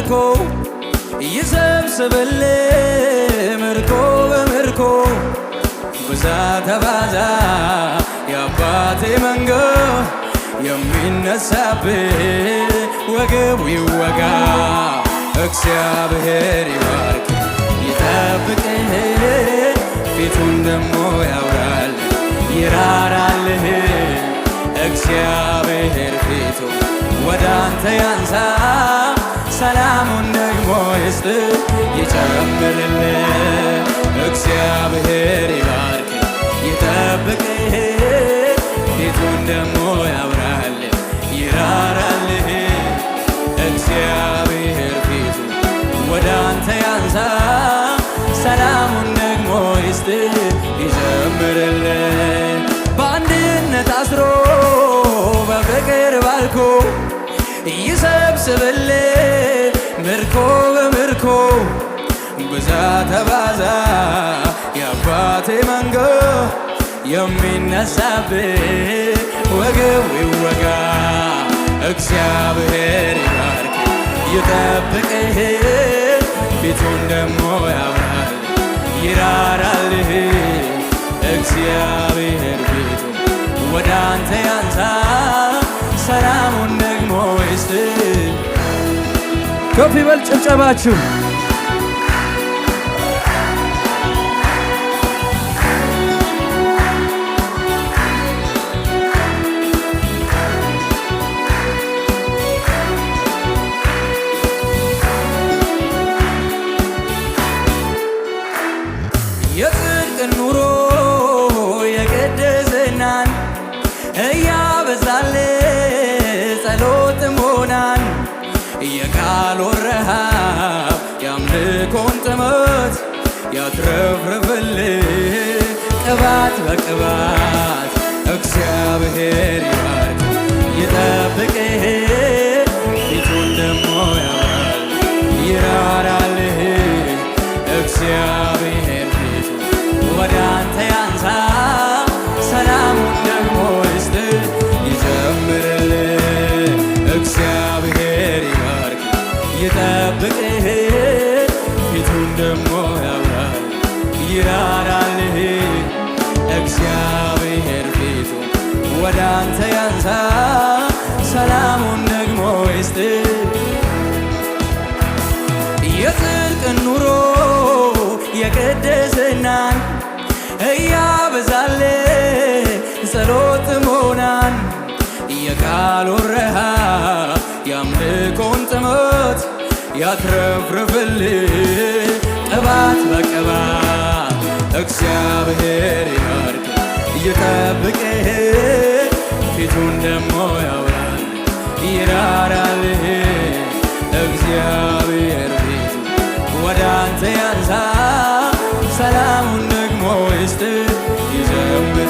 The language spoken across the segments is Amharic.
ባርኮ ይሰብስብልህ ምርኮ በምርኮ ብዛ ተባዛ የአባቴ መንጋ የሚነሳብህ ወገቡ ይወጋ። እግዚአብሔር ይባርክ ይጠብቅህ፣ ፊቱን ደሞ ያብራል ይራራልህ። እግዚአብሔር ፊቱ ወደ አንተ ያንሳ፣ ሰላሙን ደግሞ ይስጥ ይጨምርልህ። እግዚአብሔር ይባርክ ይጠብቅህ፣ ፊቱን ደግሞ ያብራል ይራራልህ። እግዚአብሔር ፊቱ ወደ አንተ ያንሳ፣ ሰላሙን ደግሞ ይስጥ ይጨምርልህ። በአንድነት አስሮ በፍቅር ባርኮ ይሰብስብልህ ምርኮ በምርኮ ብዛ ተባዛ የአባቴ መንጋ የሚነሳብህ ወገቡ ይወጋ። እግዚአብሔር ይባርክ ይጠብቅህ፣ ፊቱን ደግሞ ያብራል ይራራልህ። እግዚአብሔር ፊቱ ወደ አንተ ያንሳ፣ ሰላሙን ደግሞ ይስጥ። ከፍ ይበል ጭብጨባችሁ። የጽድቅን ኑሮ የቅድስናን እያበዛል ጸሎት ሞናን የቃሉን ረሃብ የአምልኮን ጥመት ያትረፍርፍልህ ቅባት በቅባት። እግዚአብሔር ይባርክ ይጠብቅህ፣ ፊቱን ደሞ ያብራል ይራራልህ። እግዚአብሔር ፊቱ ወደ አንተ ያንሳ፣ ሰላሙን ደግሞ ይስጥ ይጨምርልህ። እግዚአብሔር ይባርክ ይጠብቅህ፣ ፊቱን ደግሞ ያብራል ይራራልህ። እግዚአብሔር ፊቱ ወደ አንተ ያንሳ፣ ሰላሙን ደግሞ ይስጥ። የጽድቅን ኑሮ የቅድስናን እያበዛል ጸሎት ሞናን የቃሉን ረሃብ የአምልኮን ጥመት ያትረፍርፍልህ ቅባት በቅባት። እግዚአብሔር ይባርክ ይጠብቅህ፣ ፊቱን ደግሞ ያብራል ይራራልህ። እግዚአብሔር ፊቱ ወደ አንተ ያንሳ፣ ሰላሙን ደግሞ ይስጥ ይዘምር።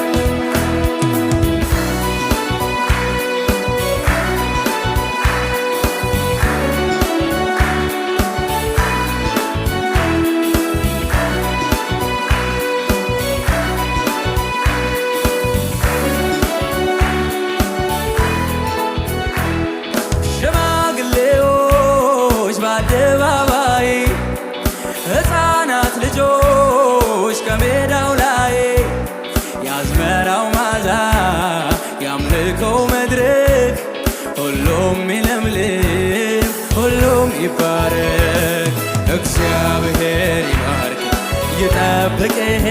ሽማግሌዎች በአደባባይ ሕፃናት ልጆች ከሜዳው ላይ የአዝመራው ማዛ የአምልኮው መድረክ ሁሉም ይለምልም ሁሉም ይባረክ። እግዚአብሔር ይባርክ ይጠብቅህ፣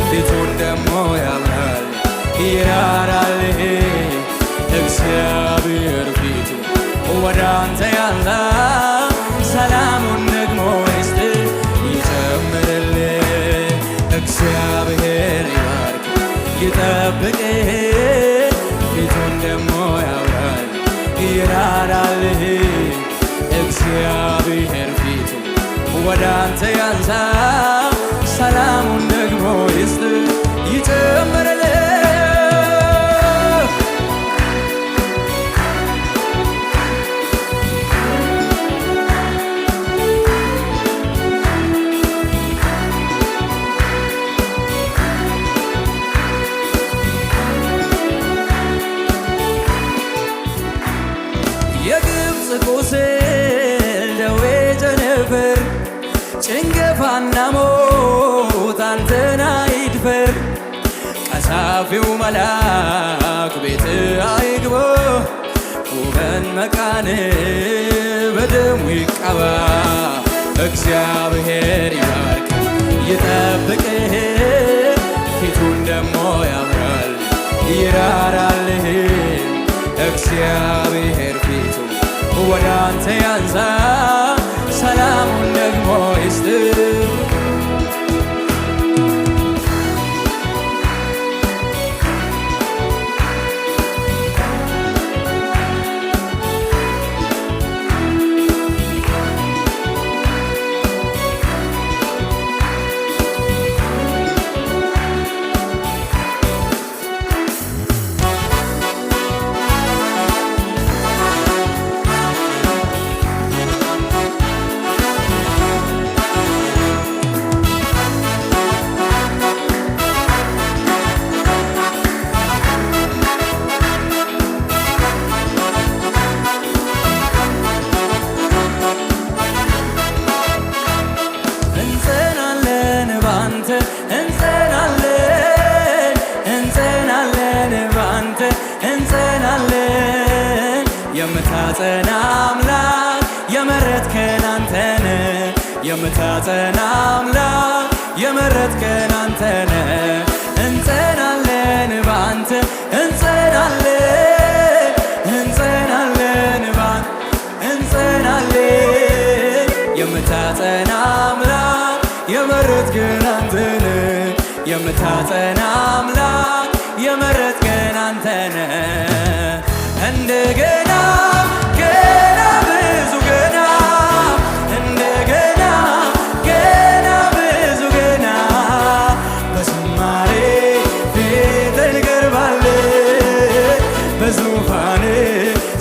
ፊቱን ደሞ ያብራል ይራራልህ። እግዚአብሔር ፊቱ ወደ አንተ ያንሳ፣ ሰላሙን ደግሞ ይስጥ ይጨምርልህ። እግዚአብሔር ይባርክ ይጠብቅህ፣ ፊቱን ደግሞ ያብራል ይራራልህ። እግዚአብሔር ፊቱ ወደ አንተ ያንሳ፣ ሰላሙን ደግሞ ይስጥ ይጨምርልህ። የግብፅ ቁስል አይድፈር፣ ቀሳፊው መልአክ ቤት አይግባ፣ ውበን መቃን በደሙ ይቀባ። እግዚአብሔር ይባርክ ይጠብቅህ፣ ፊቱን ደሞ ያብራል ይራራልህ። እግዚአብሔር ፊቱ ወደ አንተ ያንሳ፣ ሰላሙን ደግሞ ይስጥ። እንጸናለን ባንተ፣ እንጸናለን፣ እንጸናለን ባንተ፣ እንጸናለን። የምታጸና አምላክ የመረጥከን አንተነ፣ የምታጸና አምላክ የመረጥከን አንተነ። እንጸናለን ባንተ፣ እንጸናለን፣ እንጸናለን ባንተ፣ እንጸናለን። የምታጸና አምላክ የመረጥከን አንተነ፣ የምታጸና አምላክ የመረጥከን አንተነ። እንደገና ገና ብዙ ገና፣ እንደገና ገና ብዙ ገና፣ በዝማሬ ፊት እንቀርባለን፣ በዙፋን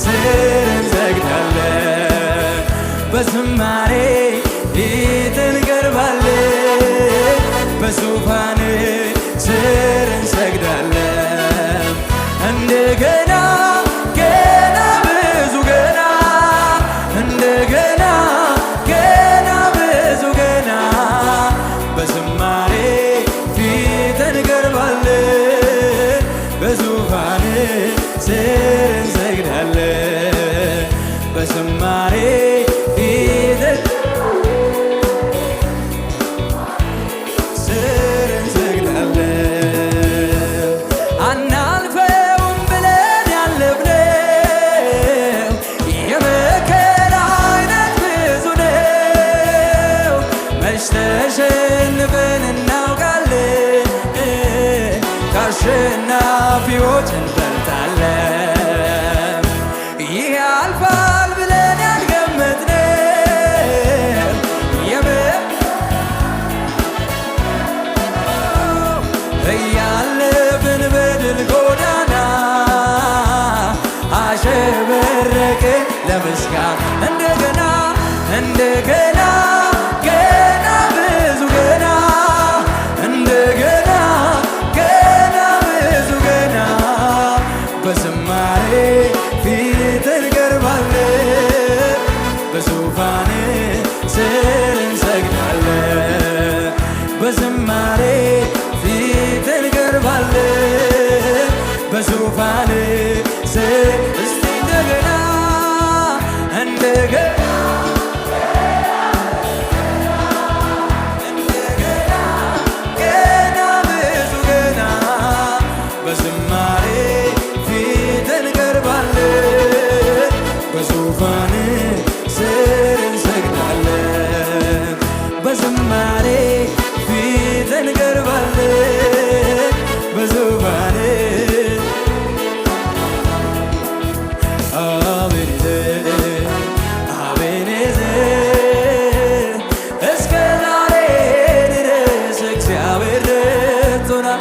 ስር እንሰግዳለን። በዝማሬ ፊት እንቀርባለን፣ በዙፋን ስር እንሰግዳለን። እንደገና ገና ብዙ ገና፣ እንደገና ገና ብዙ ገና፣ በዝማሬ ፊት እንቀርባለን፣ በዙፋን ስር እንሰግዳለን። በዝማሬ ፊት ስር እንሰግዳለን። አናልፈውም ብለን ያለፍነው የመከራ አይነት ብዙ ነው። መች ተሸንፈን እናውቃለን? ከአሸናፊዎች እንበልጣለን። ይህ ያልፋል ብለን ያልገመትነው እያለፍን በድል ጎዳና አሸበረቅን ለምስጋና። እንደገና፣ እንደገና ገና ብዙ ገና፣ እንደገና ገና ብዙ ገና፣ በዝማሬ ፊት እንቀርባለን፣ በዙፋን ስር እንሰግዳለን። በዝማሬ ፊት እንቀርባለን፣ በዙፋን ስር። እስቲ እንደገና፣ እንደገና፣ እንደገና ገና ብዙ ገና፣ በዝማሬ ፊት እንቀርባለን፣ በዙፋን ስር እንሰግዳለን። በዝማሬ ፊት እንቀርባለን፣ በዙፋን። አቤኔዘር፣ አቤኔዘር፣ እስከ ዛሬ ድረስ እግዚአብሔር ረድቶናል።